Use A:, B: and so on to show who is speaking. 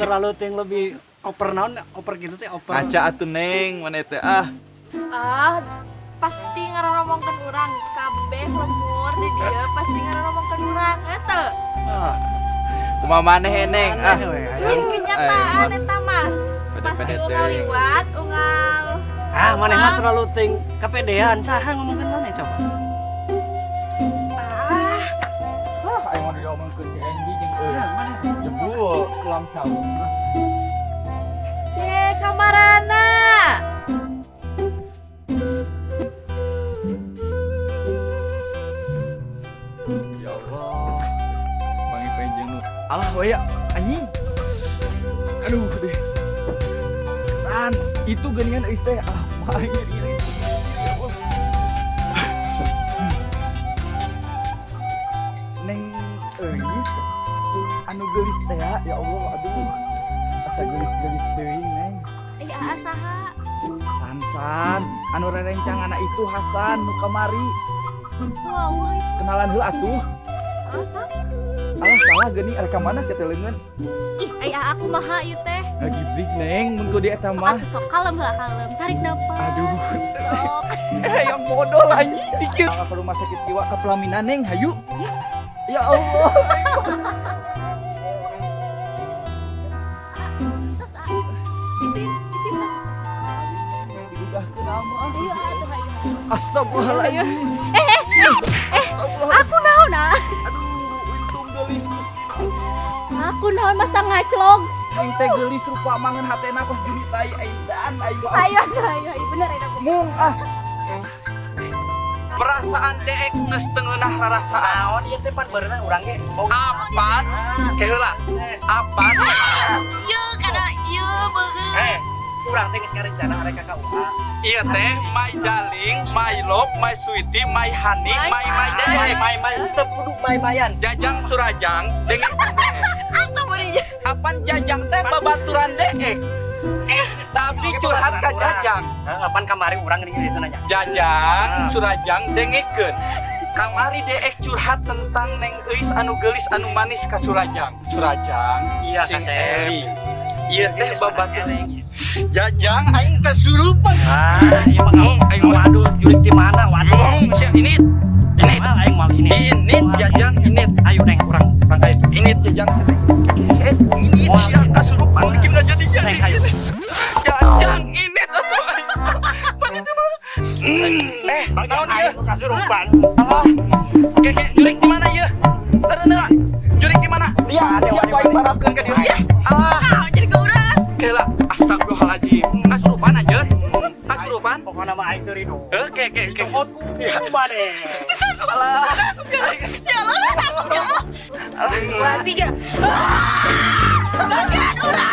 A: Terlalu ting lebih oper naon oper gitu teh oper.
B: Ngaca atuh Neng, maneh teh ah.
C: Ah, pasti ngaromongkeun urang kabeh lembur di dieu pasti ngaromongkeun urang eta.
A: Ah,
B: Kumaha maneh Neng ah.
A: aneh we,
C: Ih,
A: hayang.
C: kenyataan eta mah. Pasti
B: Pede-pede
C: unggal
B: teuing.
C: liwat, unggal.
A: Ah, maneh mah terlalu ting kepedean. Saha ngomongkeun maneh coba?
C: Ah,
B: Ah, aing mah diomongkeun si Angie jeung euy. Jebul selam jauh.
C: Ye, kamarana.
B: Ya Allah. Bang Ipe jeung nu. Alah we ya anjing. Aduh deh. Setan, itu geuningan euy teh. Ah, mah aing nyeri. Ya Allah. Neng Euis anu geulis teh ya Allah, aduh. Asa geulis-geulis teuing Neng.
C: Ih, aa saha?
B: Sansan, anu rerencang anak itu Hasan nu kamari.
C: Wow, geus.
B: Kenalan heula atuh.
C: Oh, sok.
B: Alah salah geuning arek ka mana sia teh leungeun.
C: Ih, ai aa kumaha ieu teh?
B: Ngagibrik Neng mun ku di eta
C: Sok
B: mah.
C: atuh sok kalem heula kalem. Tarik napas.
B: Aduh.
C: Sok.
B: Eh yang modal anjing dikit. Ke rumah sakit jiwa ke pelaminan Neng, hayu. Ya Allah.
C: Tos, aa. Isin, isin Pak.
B: Digugahkeun nama.
C: Ayo atuh ayo.
B: Astagfirullahaladzim.
C: Aku naon ah?
B: Aduh, untung geulis Gusti.
C: Aku naon masa ngaclog.
B: Aing teh geulis rupa mangan hatena kos juri tai aing dan aing mah.
C: Ayo ayo ayo, ayo. Bener ayo.
B: Mung ah. Perasaan deek geus teu ngeunah rarasaan.
A: Naon ieu teh pan beureunan urang ge.
B: Apaan? Ke heula. Apaan?
C: Ieu kana ieu beugeut.
A: Eh, urang teh geus ngarencana arek ka KUA.
B: Iya teh, my darling, my love, my sweetie, my honey, my my
A: Mai
B: deek.
A: mai mai teu kudu mai-mayan.
B: Jajang Surajang dengan
C: Atuh beureum.
B: Apan Jajang teh babaturan deek. Tapi curhat ka Jajang.
A: Heeh, pan kamari urang geuning itu nanya.
B: Jajang Surajang dengekeun. Kamari deek curhat tentang Neng Euis anu geulis anu manis ka Surajang. Surajang
A: Iya,
B: sing
A: kasep.
B: eling. Ieu teh babaturan
A: Eling.
B: Jajang aing kasurupan.
A: Ah, ieu mah
B: Mung, aing mah.
A: waduh, jurik di mana? Waduh.
B: Mung, sia ini. Ini
A: Mal aing mal ini.
B: ini Jajang ini.
A: Ayo Neng, urang urang kayak
B: Ini Jajang sini. Ini sia kasurupan bikin nggak jadi jadi.
A: Neng, ayo.
B: Jajang ini atuh aing. Pan itu mah. Eh, naon ieu?
A: Kasurupan.
B: Alah. Keke, jurik di mana ieu? Eureun heula. Jurik di mana? Dia siapa aing parabkeun ka dieu? Alah.
C: Ah, jadi ke urang.
B: Heula, astagfirullahaladzim. Kasurupan anjeun. Kasurupan.
A: Pokokna mah aing teu rido.
B: Eh, ke ke ke.
A: Copot ku maneh.
B: Alah.
C: Ya Allah, sanggup ya Allah. Dua, tiga. Bagian urang.